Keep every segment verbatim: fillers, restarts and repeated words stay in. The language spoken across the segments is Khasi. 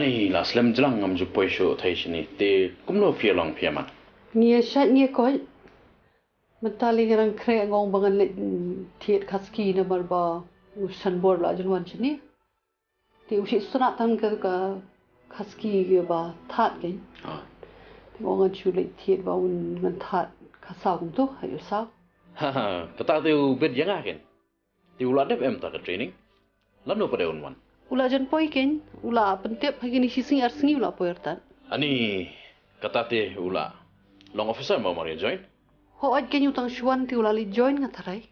Ani la slem jlang ngam ju poi shuh thei shini te kumno phi ïa long phi ïa mat. Ngi ïa shait ngi ïa koit. Mynta lei ngi rang khreh nga ong ba ngan leit thied khaski namar ba u Shanbor la ju wan shini. Te u shu sngap tang ka, ka khaski ba thad kein. Ah. Te nga ong ngan shu leit thied ba un ngan thad khatsaw kumto ha ïoh saw. Ha ha, kata te u bit ïa nga kein. Te u la dep em ta ka training? Lano pat de un wan? U la jan poi kein, u la pyntip ha kine shi sngi ar sngi u la poi artat. Ani kata te u la long officer mo mar ïa join? Hooid kein u tang shu wan te u la leit join nga tharai.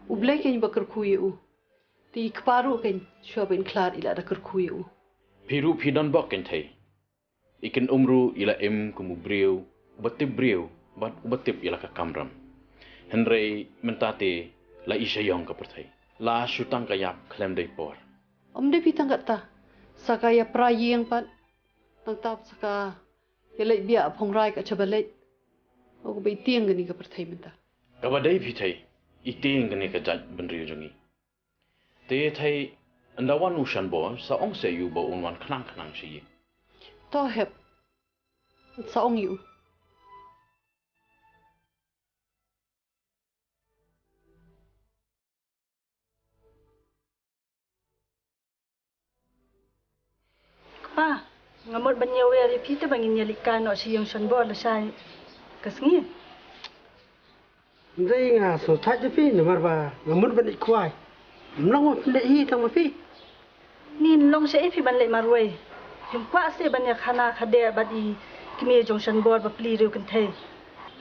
U Blei kein ba kyrkhu ïa u. Te i kpa ruh kein shuwa ban khlad i la da kyrkhu ïa u. Phi ruh phi don bok kein thei. I Kynum ruh i la im kum u briew uba tip briew bad uba tip ïa la ka kamram. Hynrei mynta te la i sha ïong ka pyrthei. La shu tang ka ïap khlem dei por. Ym dei phi tang katta. Sa ka ïapra ïing pat. Nangta sa ka ïaleit biah phongrai ka shaba leit. O kaba i tieng kane ka pyrthei mynta. Kaba dei phi thei i tieng kane ka jait bynriew jong ngi. Te thei ynda wan u Shanbor sa ong seh ïa u ba un wan khnang khnang sha ïing. To hep. Sa ong ïa u. Kpa, nga mut ban ïawer ïa phi te ba ngin ïaleit kai noh sha ïing Shanbor lashai ka sngi. Hynrei nga sngewthait ïa phi namar ba nga mut ban leit khwai. Ym long ba phin leit hi tang ma phi. Ngin long shaei phi ban leit marwei. Phim kwah seh ban ïakhana khadeh bad i kmie jong Shanbor ba pli riew kynthei.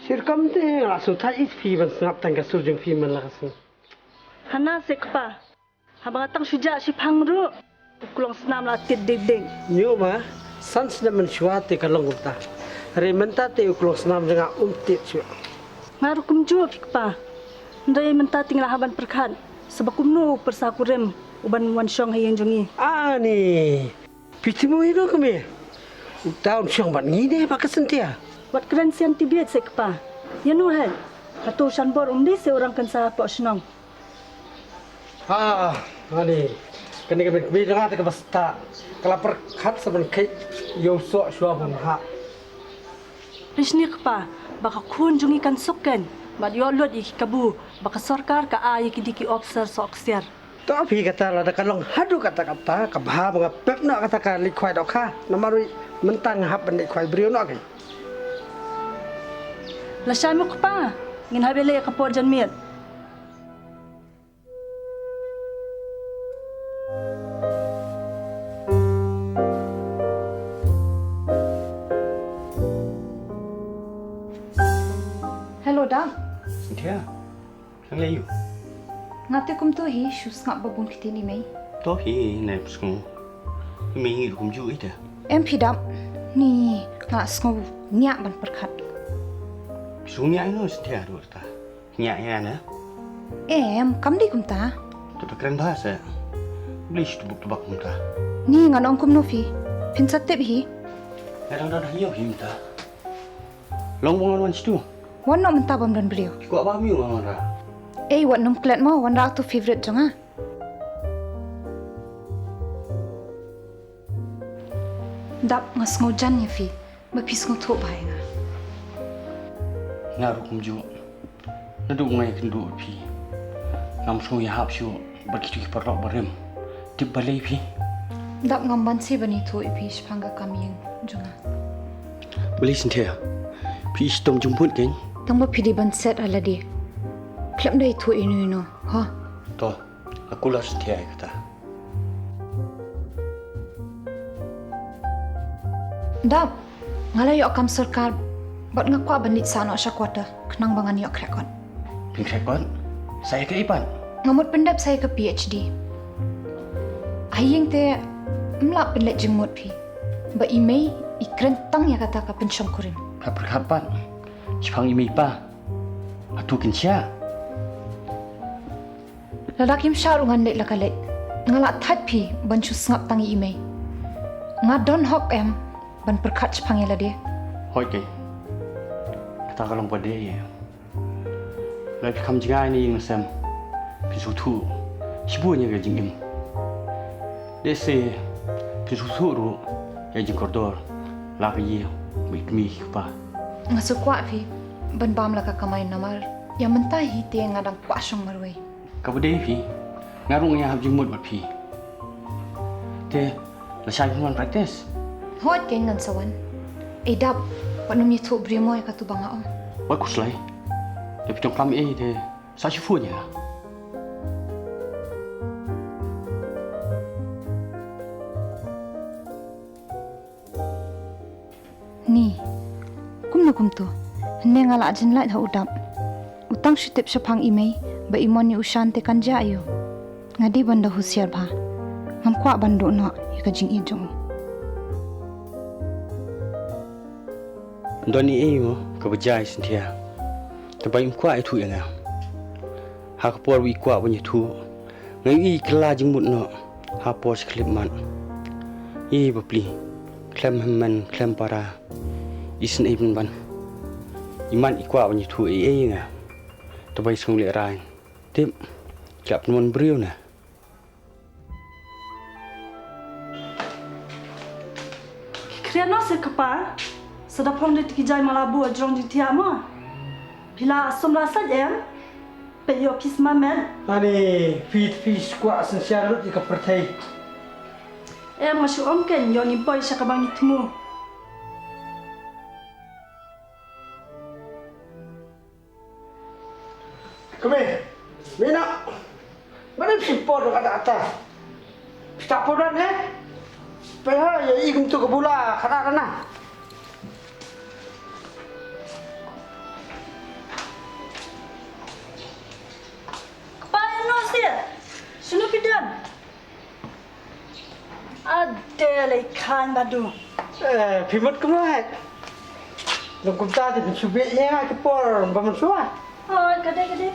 Sirkam te nga la sngewthait ïa phi ban sngap tang ka sur jong phi man la ka sngi. Hana seh kpa. Haba nga tang shu jah shiphang ruh u klong snam la tied ding ding. Ñiuh ma, san snem mynshuwa te ka long kumta. Hynrei mynta te u klong snam jong nga um tied shuh. Nga ruh kumjuh phi kpa. Hynrei mynta te nga la hap ban pyrkhat sa ba kumno u pyrsa kurim u ban wan shong ha ïing jong ngi. Ani. Phi thmu ïa uno kmie. Uta un shong bad ngi ne bad ka Synthia. Wat kren sian tibit seh kpa. Ïano hi. Hato u Shanbor um dei seh u rangkynsa hapoh shnong. Ha, ani. Kane ka kmie jong nga te kaba stad. Ka la pyrkhat sa ban kheit ïa u soh shuwa ban hap. Phi shniah kpa ba ka khun jong ngi kan suk kein bad ïoh lut ïa ki kabu ba ka sorkar ka ai ïa kine ki ophisar soh ksiar. To phi kata lada ka long haduh katta katta ka bha ba nga pep noh kata ka leit khwai dohkha. Namar mynta nga hap ban leit khwai briew noh kein. Lashai mo kpa, ngin hap ïaleh ïa ka por janmiet. Hello, Dap. Synthia, nang leh aiu? Nga te kumto hi, shu sngap ba bun ktien i mei. To hi, nai psngu. I mei ngi kumjuh ita. Em phi Dap, ni nga sngewñiah ban pyrkhat. Sngewñiah ïano Synthia ruh ta. Ñiah ïa na. Em, kam dei kumta. To ta kren bha seh. Blei shu tubuk tubak kumta. Ni ngan ong kumno phi. Phin sa tip hi. Nga dang don ha ïew hi mynta. Long ba ngan wan shitu. Wan noh mynta bym don briew. Ki kwah ba mi wan wanrah. Ei, wat nym klet mo, wanrah uto favourite jong nga. Dap, nga sngewjan ïa phi ba phi sngewthuh bha ïa nga. Nga ruh kumjuh. Naduh nga ïakynduh ïa phi, ngam sngew ïahap shuh bad kito ki paralok barim. Tip balei phi? Dap, ngam banse ban ithuh ïa phi shaphang ka kam ïing jong nga. Balei Synthia? Phi i shitom jingmut kein? Tang ba phi dei ban set ha lade. Khlem da ithuh ïano ïano. Ha. To, nga kular Synthia ïa kata. Dap, nga la ïoh kam sorkar bad nga kwah ban leit sah noh sha quarter khnang ba ngan ïoh khreh kot. Phin khreh kot? Sa ïa kaei pat? Nga mut pyndep sa ïa ka PhD. Ha ïing te ym lah pynleit jingmut phi. Ba i mei i kren tang ïa kata ka pynshongkurim. Pyrkhat pat shaphang i mei i pa. Hato kin shah? Lada kim shah ruh ngan leit la ka leit. Nga la thait phi ban shu sngap tang ïa i mei. Nga don hok em ban pyrkhat shaphang ïa lade? Hooid kei. Kata ka long pat de ïa. Lada phi kham jngai ne ïing ne sem, phin sngewthuh shibun ïa ka jingim. Lehse phin sngewthuh ruh ïa jingkordor la ka ïing bad i kmie i kpa. Nga sngewkwah phi ban bam la ka kamai namar ïa mynta hi te nga dang kwah shong marwei. Kaba dei phi, nga ruh nga ïa hap jingmut bad phi. Te lashai phin wan practice? Hooid, kein ngan sa wan. Ei dap, wat nym ïathuh briew mo ïa katu ba nga ong. Wat khuslai. Te phi tong klam ei te sa shu phone ïa nga. Ni, kumno kumto? Hynne nga la jin lait ha u dap. U tang shu tip shaphang i mei ba i mon ïa u Shan te kan jia aïu. Nga dei ban da husiar bha. Ngam kwah ban duh noh ïa ka jingïeit jong u. Don ei ei mo kaba jia ïa Synthia. Te ba im kwah ïathuh ïa nga. Ha ka por ba i kwah ban ïathuh, nga ïohi i kylla jingmut noh ha por shi khyllipmat. Ïa i bapli, khlem hynmen khlem para, i sngewbha ban. I mat i kwah ban ïathuh ei ei ïa nga. Te ba i sngewlehrain. Tip, ki la pynmon briew na. Ki khriat noh seh kpa, sa da phong de ki jai malabu ha jrong jingthiah mo. Phi la sum la sait em? Peit ïoh phi sma met. Ani, phi, phi skwah sngewsih lut ïa ka pyrthei. Em, nga shu ong kein ïoh ngim poi sha kaba ngi thmu. Kmie, mih noh. Mane phi por ka da ta. Phi ta por ne? Phi ha ïa i kumtu ka bula ka da na. Kpa ïa no seh. Shano phi don? Ade lei khan badu. Eh, phi mut kumno hai? Long kumta te phin shu beh ïa nga ki por ba mynshuwa. Oh, ka dei, ka dei.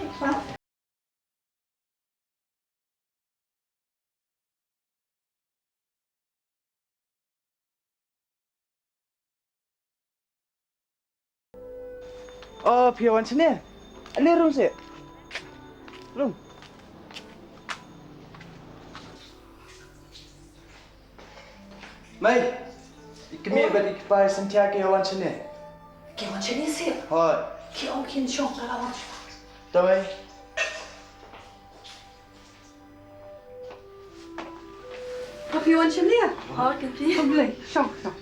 Oh, phi wan shane? Ale rung seh. Rung. Mei, i kmie bad i kpa i Synthia ki wan shane. Ki wan shane seh? Hooid. Ki ong kin shong ka la wan shane. To mei. Ka phi wan shane? Hooid, ka phi. Khublei, shong, shong.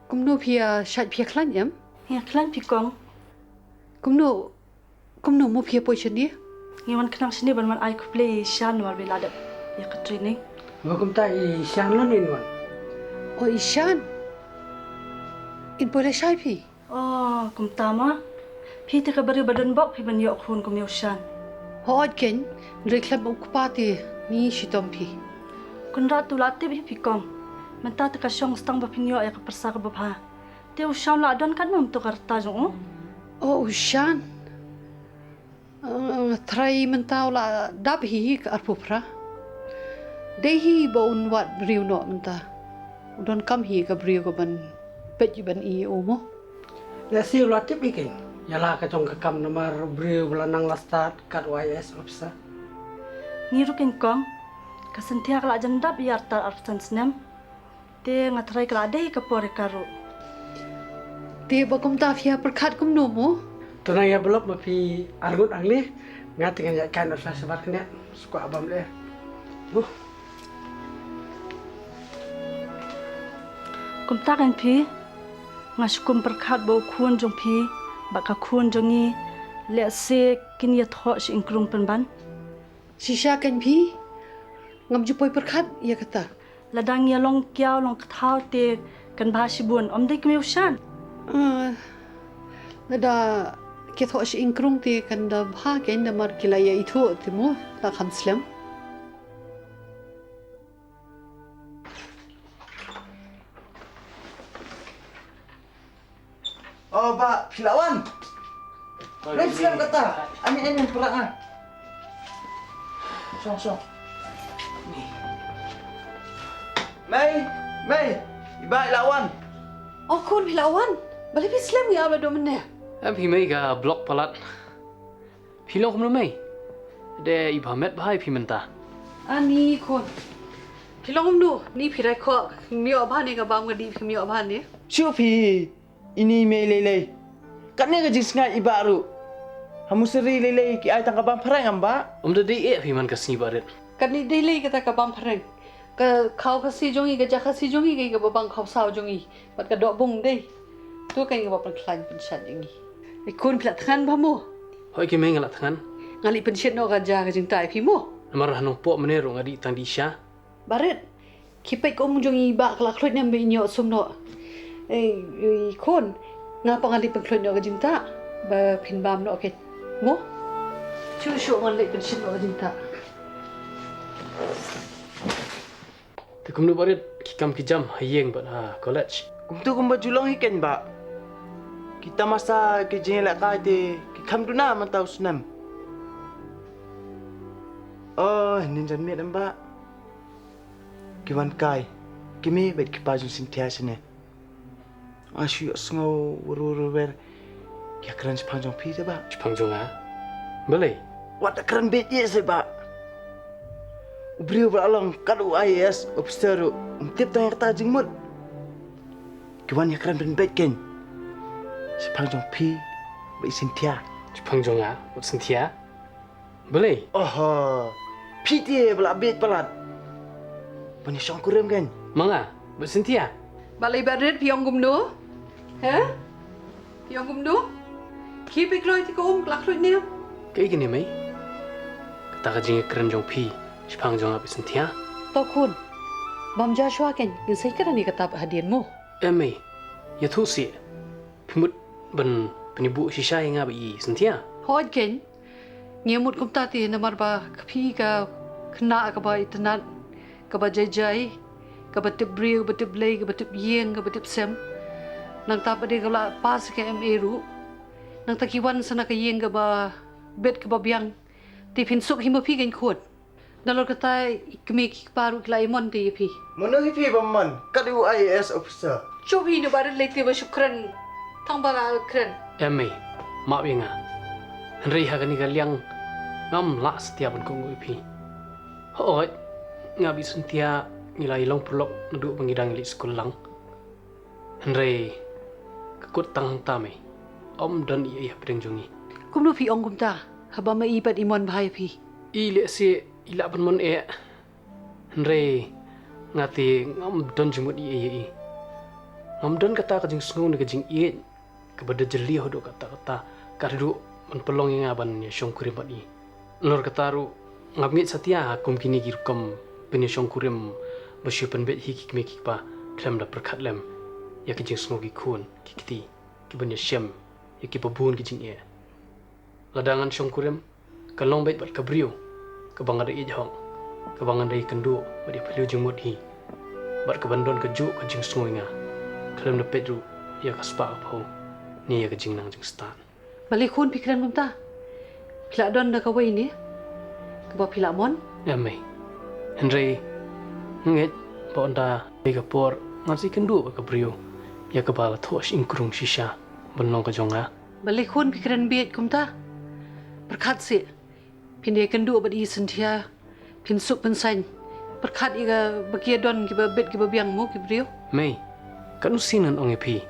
Kumno phi ïa shait phi ïa khlaiñ em? Ïa khlaiñ phi kong. Kumno, kumno mo phi ïa poi shane? Ngi wan khnang shane ban wan ai khublei ïa i Shan namar ba i la dep ïa ka training. Ba kumta i Shan lon in wan. O i Shan. In poi lashai phi. O kumta ma. Phi te ka briew ba don bok phi ban ïoh khun kum ïa u Shan. Hooid kein, hynrei khlem u kpa te ngi shitom phi. Kynrad tu la tip hi phi kong. Mynta te ka shong stang ba phin ïoh ïa ka pyrsa kaba bha. Te u Shan la don katno mynta ka rta jong u? O u Shan. Nga tharai mynta u la dap hi ka arphew phra. Dei hi ba un wad briew noh mynta. U donkam hi ka briew ka ban peit ban ïoh u mo. Lehse u la tip hi kein ïa la ka jong ka kam namar u briew ba la nang la stad kat u IAS officer. Ngi ruh kein kong, ka Synthia ka la jan dap ïa artat arphew san snem. Te nga tharai ka la dei ka por ïa ka ruh. Te ba kumta phi ïa pyrkhat kumno mo? To nang ïa blok ma phi arngut angne. Nga te ngan ïa kan officer shabar kane. Skwah bam le. Kumta kan phi, nga shu kum pyrkhat ba u khun jong phi bad ka khun jong ngi, lehse kin ïa thoh shi ingkrung pynban. Shisha kan phi, ngam ju poi pyrkhat ïa kata. Lada ngi ïa long kiaw long kthaw te kan bha shibun, ym dei kum ïa u Shan. Ah, lada ki thoh shi ingkrung te kan da bha kein namar ki la ïa ithuh te mo, la kham slem. O bah, phi la wan. Oi, phi la wan kata. Ani, ani, pura nga. Shong, shong. Mei, Mei, i bah i la wan. O khun, phi la wan. Balei phi slem ïa ba dum ne? Em phi Mei, ka block palat. Phi long kumno Mei? De i bha met bha ïa phi mynta. Ani khun. Phi long kumno, ni phi rai khoh, khmioh bha ne ka bam ka dih, khmioh bha ne. Shu phi, ini mei lei lei. Katne ka jingsngaid i bah ruh. Ha Mussoorie lei lei ki ai tang ka bam phareng em bah. Ym da dei eh phi man ka sngi Bah Rit. Katne dei lei kata ka bam phareng. Ka khaw Khasi jong i, ka ja Khasi jong i, ka i kaba bang khaw saw jong i. Bad ka doh bung dei. To ka i kaba pynkhlaiñ pynshad jong i. Ai khun, phi la thngan bha mo? Hooid ki mei, nga la thngan. Nga leit pynshit noh ka ja ka jingtah ïa phi mo. Namar ha nongpoh mynne ruh nga dih tang dih sha. Bah Rit, khie peit ka um jong i bah ka la khluit ne em, ba i ñiuh sum noh. Ei, ei khun, nga pat ngan leit pynkhluit noh ka jingtah ba phin bam noh keiñ. Mo? Shu shu ngan leit pynshit noh ka jingtah. Te kumno Bah Rit, ki kam ki jam ha ïing bad ha college? Kumto kumba ju long hi keiñ bah. Ki tamasa ki jingïalehkai te ki kham duna mynta u snem. Oh, hynnin jan miet em bah. Ki wan kai ki mei bad ki pa jong Cynthia shane. Nga shu ïohsngew wer wer wer wer ki ïakren shaphang jong phi te bah. Shaphang jong nga? Balei? Wat da kren beit ïa se bah. U briew ba la long kat u I A S officer ruh um tip tang ïa kata jingmut. Ki wan ïakren pynbeit keiñ shaphang jong phi bad i Cynthia. Shaphang jong nga bad Cynthia? Balei? Oho. Phi te ba la bieit palat ban ïa shongkurim keiñ. Ma nga bad Cynthia? Balei Bah Rit, phi ong kumno? He? Phi ong kumno? Khie peit kloi te ka um ka la khluit ne em. Kaei kane mei? Kata ka jingïakren jong phi shaphang jong nga bad Cynthia? To khun, bam ja shuwa keiñ, ngin sa ïakren ïa kata hadien mo. Em mei, ïathuh seh. Phi mut ban pynbuh shisha ïa nga bad i Cynthia? Hooid keiñ. Ngi mut kumta te namar ba ka phi ka khynnah kaba itynnad, kaba jai jai, kaba tip briew, kaba tip Blei, kaba tip ïing, kaba tip sem. Nangta pat de ka la pass ka M A ruh. Nangta ki wan sa na ka ïing kaba bit kaba biang. Te phin suk hi ma phi keiñ khun. Nalor kata i kmie ki kpa ruh ki la ïamon te ïa phi. Mano hi phi bym mon, kat u I A S officer. Shu phi, ïa Bah Rit lei te ba shu kren tang ba la kren. Em mei, map ïa nga. Hynrei ha kane ka liang ngam lah satia ban kohnguh ïa phi. Hooid, nga bad i Cynthia ngi la ïalong paralok naduh ba ngi dang leit skul lang. Hynrei ka kut tang hangta mei, ym don ei ei hapdeng jong ngi. Kumno phi ong kumta haba ma i pat i mon bha ïa phi? I lehse i lah ban mon eh. Hynrei nga te ngam don jingmut ei ei ïa i. Ngam don kata ka jingsngew ne ka jingïeit kaba da jylliew haduh katta katta, ka haduh ban pynlong ïa nga ban ïa shongkurim bad i. Nalor kata ruh ngam ngeit satia ha kum kine ki rukom pynïashongkurim ba shu pynbeit hi ki kmie ki kpa khlem da pyrkhat lem ïa ki jingsngew ki khun ki kti ki ban ïashem ïa kiba bun ki jingeh. Lada ngan shongkurim, kan long beit bad ka briew kaba nga da ïeit hok, kaba ngan da ïakynduh bad ïaphylliew jingmut hi, bad kaban don kajuh ka jingsngew ïa nga, khlem da peit ruh ïa ka spah ka phew ne ïa ka jingnang jingstad. Balei khun phi kren kumta? Phi la don da kawei ne kaba phi la mon? Em mei. Hynrei nga ngeit ba ynda dei ka por ngan sa ïakynduh bad ka briew ïa kaba la thoh shyieng krung shisha ban long ka jong nga. Balei khun phi kren bieit kumta? Pyrkhat seh. Phin ïakynduh bad i Cynthia, phin suk phin saiñ. Pyrkhat ïa kaba ki ïadon kiba bit kiba biang mo ki briew. Mei, katno sien ngan ong ïa phi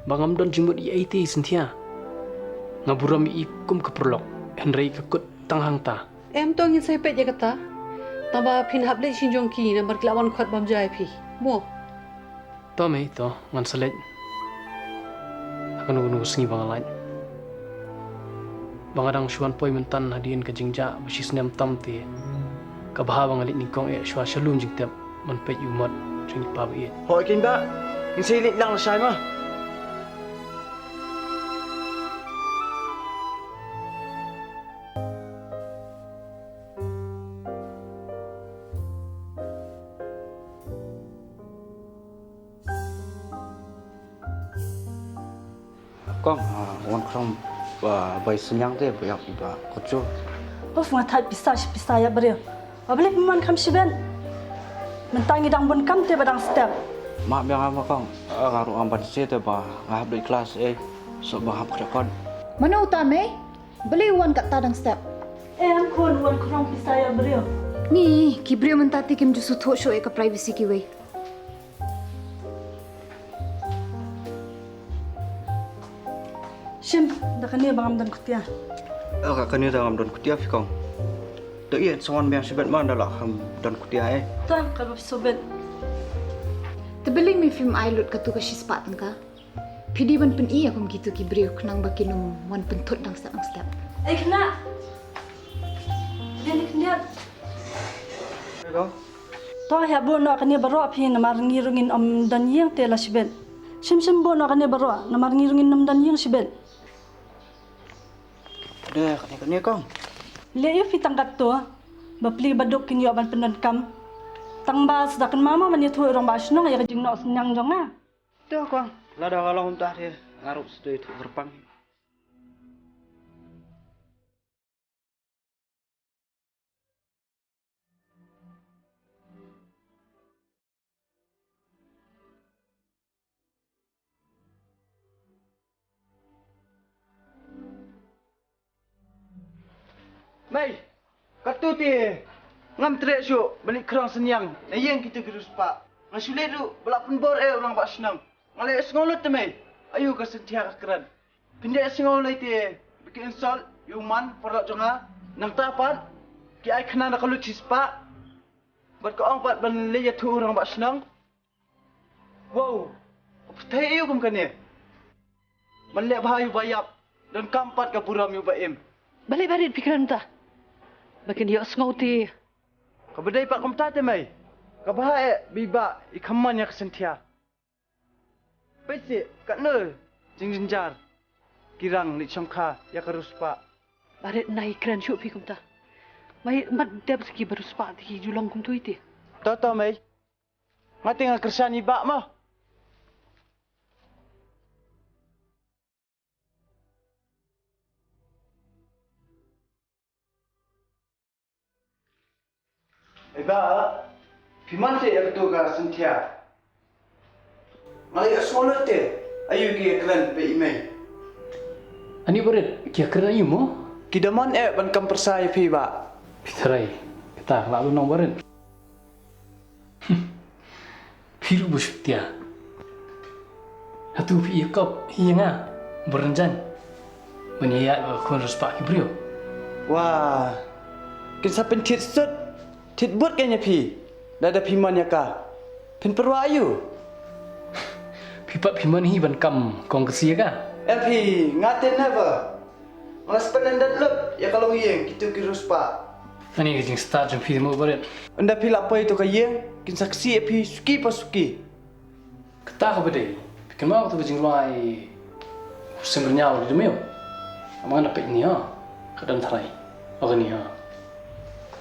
ba ngam don jingmut ei ei te i Cynthia? Nga burom ïa i kum ka paralok, hynrei ka kut tang hangta. Em, to ngin sa ïapeit ïa kata. Tangba phin hap leit sha jong ki namar ki la wan khot bam ja ïa phi mo. To mei, to ngan sa leit ha kano kano ka sngi ba nga lait. Ba nga dang shu wan poi mynta hadien ka jingjah ba shi snem tam te ka bha ba nga leit nyngkong eh shuwa sha lum jingtep ban peit ïa u mot jong i pa ba ïeit. Hooid keiñ bah, ngin sa ïaleit lang lashai ma. Kong, ah, wan khrong, ah, bai synñiang te ba ïap iba kyrkhu. Uf, nga thait pisa shi pisa ïa briew. Ba balei phi man kham shibit? Mynta ngi dang bun kam te ba dang step. Map ïa nga ma kong, ah, nga ruh ngam ban sngewthuh te ba nga hap leit klas eh. Sngewbha hap khreh kot. Mano uta mei? Balei u wan katta dang step? Em khun, u wan khrong pisa ïa briew. Ni, ki briew mynta te kim ju sngewthuh shuh ïa ka privacy kiwei. Shim, da kane ba ngam don khutia. Aka kane da ngam don khutia phi kong. To ïa, sa wan biang shibit ma da la kham don khutia eh. Ta ka bap sobet. Te balei me phim ai lut katu ka shispah tyngka? Phi dei ban pyni ïa kum kitu ki briew khnang ba kin ym wan pynthut dang step dang step. Ai khynnah. Dei ni khyndiat. Hello. To ïa buh noh kane baroh phi namar ngi ruh ngin ym don ïing te la shibit. Shim shim buh noh kane baroh namar ngi ruh ngin ym don ïing shibit. Dei kane kane kong. Leh ïa phi tang katto. Ba pli ba duk kin ïoh ban pyndonkam. Tang ba sdang kynmaw ma ban ïathuh rangbah shnong ïa ka jingnoh synñiang jong nga. To kong, lada ka long kumta te nga ruh sdei thuh kyrpang. Mei, katu te ngam treh shuh ban leit khrong synñiang na ïing kitu ki riewspah. Nga shu leit ruh ba la pynbor eh u rangbah shnong. Nga leh sngew lut te mei. Ayu ka Synthia ka kren. Phin dei sngew lei te ba ki insult ïa u man paralok jong nga. Nangta pat ki ai khana na ka lut shispah. Bad ka ong pat ban leit ïathuh u rangbah shnong. Wow, pyrthei aïu kum kane. Ban leh bha ïa u ba ïap, donkam pat ka burom ïa u ba im. Balei Barit phi kren kumta? Ba kin ïohsngew te. Kaba dei pat kumta te mei. Kaba ha eh ba i bah i khamman ïa ka Synthia. Peit seh katno jingjynjar. Ki rang leit shongkha ïa ka riewspah. Barit, nai kren shuh phi kumta. Mei, mat dep sa ki ba riewspah te ki ju long kumtu ïa te. To to mei. Nga te nga kyrshan i bah mo. Eba, phi man seh ïa katu ka Synthia. Nga la ïohsngew lut te, aïu ki ïakren bad i mei. Ani Barit, ki ïakren aïu mo? Ki da man eh ban kam pyrsa ïa phi bah. Phi tharai, kata ka la long Barit. Phi ruh ba shu tia. Hato phi ïakop ïa nga ba rynjang ban ïaid bad ka khun riewspah ki briew. Wah, kin sa pynthied sut thied bud kein ïa phi. Lada phi mon ïa ka, phin pyrwa aïu? Phi pat phi mon hi ban kam kong ka si ïa ka? Em phi, nga te never. Nga la spend lyndet lut ïa ka longïing kitu ki riewspah. Ani ka jingstad jong phi mo Barit. Ynda phi la poi to ka ïing kin sa ksih ïa phi suki pa suki. Kata kaba dei phi kynmaw katu ka jingrwai u Sim Rynñiaw u dei miaw. Ama nga na peit ni ha. Ka don tharai. Ba ka ni ha.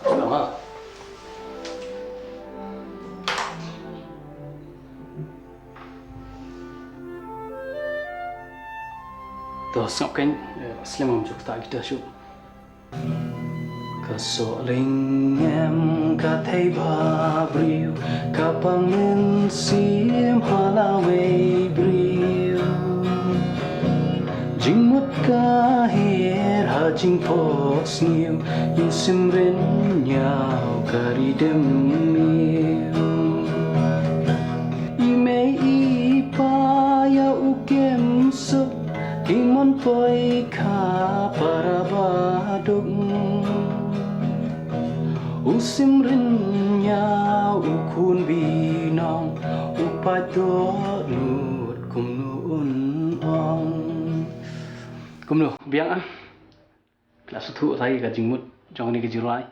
Ka don ha. To sngap kein, eh, slem ngam ju kata kita shu. Ka soh lyngem ka thei ba briew, ka pang mynsiem ha lawei briew. Jingmut ka hiar ha jingphohsniew, ïa u Sim Rynñiaw ka ri demiaw. I mei i pa ïa u kem suk, ki mon poi kha para ba duk. U Sim Rynñiaw u khun binong, u paidbah nud kumno un ong. Kumno, biang ah. Ka la sngewthuh ïa ka jingmut jong kane ka jingrwai.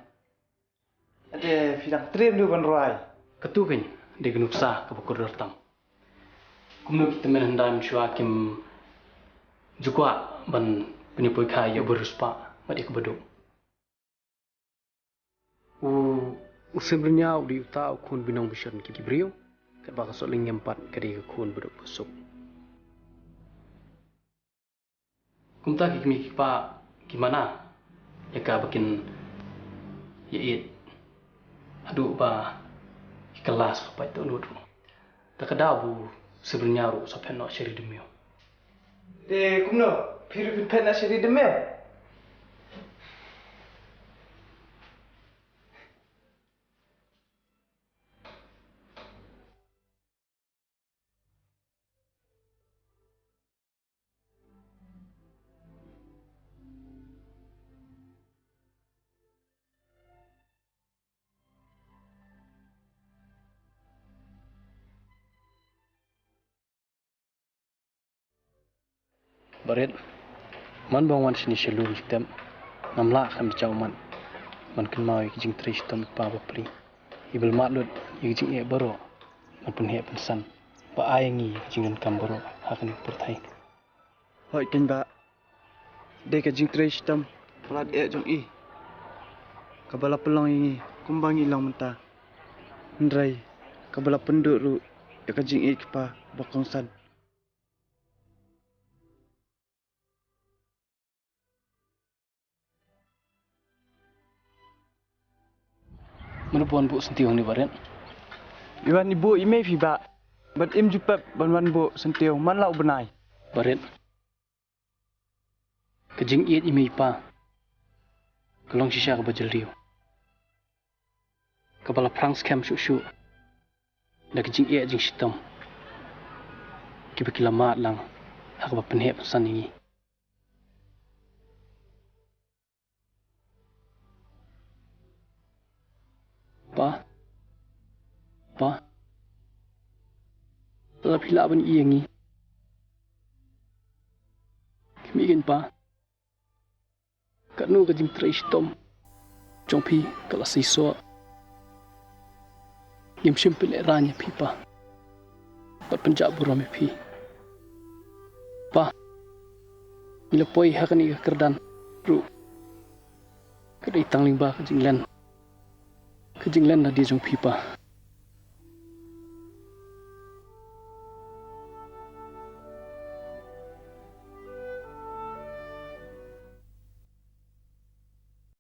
Ade phi dang triem du ban rwai. Katu kein dei ka nuksa kaba kordor tam. Kumno ki tymmen hyndai mynshuwa kim ju kwah ban pynïapoikha ïa u ba riewspah bad ïa kaba duk. U, u Sim Rynñiaw u dei uta u khun binong bishon ki briew. Katba ka soh lyngem pat ka dei ka khun ba duk ba suk. Kumta ki kmie ki kpa ki mana ïa ka ba kin ïa ïeit haduh ba ki kylla sa ka paidbah nud ruh. Da ka daw ba u Sim Rynñiaw ruh sa phet noh sha ri demiaw. Te kumno phi ruh phin phet noh sha ri demiaw? Barit, man ba nga wan shane sha lum jingtep, ngam lah khlem jaw mat ban kynmaw ïa ka jingtrei shitom i pa bapli, i ba la mad lut ïa ka jingeh baroh ban pynheh pynsan, ba ai ïa ngi ïa ka jingdonkam baroh ha kane ka pyrthei. Hooid keiñ bah, dei ka jingtrei shitom palat eh jong i kaba la pynlong ïa ngi kumba ngi long mynta, hynrei kaba la pynduh ruh ïa ka jingïeit ki pa ba kongsan. Mano ba wan buh syntiew hangne Barit? I wan i buh i mei phi bah, bad im ju pep ban wan buh syntiew man la u bnai. Barit, ka jingïeit i mei i pa ka long shisha kaba jylliew, kaba la phrang skhem shuh shuh da ka jingeh jingshitom kiba ki la mad lang ha kaba pynheh pynsan ïa ngi. Pa, pa, lada phi lah ban ïohi ïa ngi. Khmih keiñ pa. Katno ka jingtrei shitom jong phi ka la seisoh. Ngim shym pynlehraiñ ïa phi pa, bad pynjah burom ïa phi. Pa, ngi la poi ha kane ka kyrdan ruh ka dei tang lyngba ka jinglen, ka jinglen lade jong phi pa.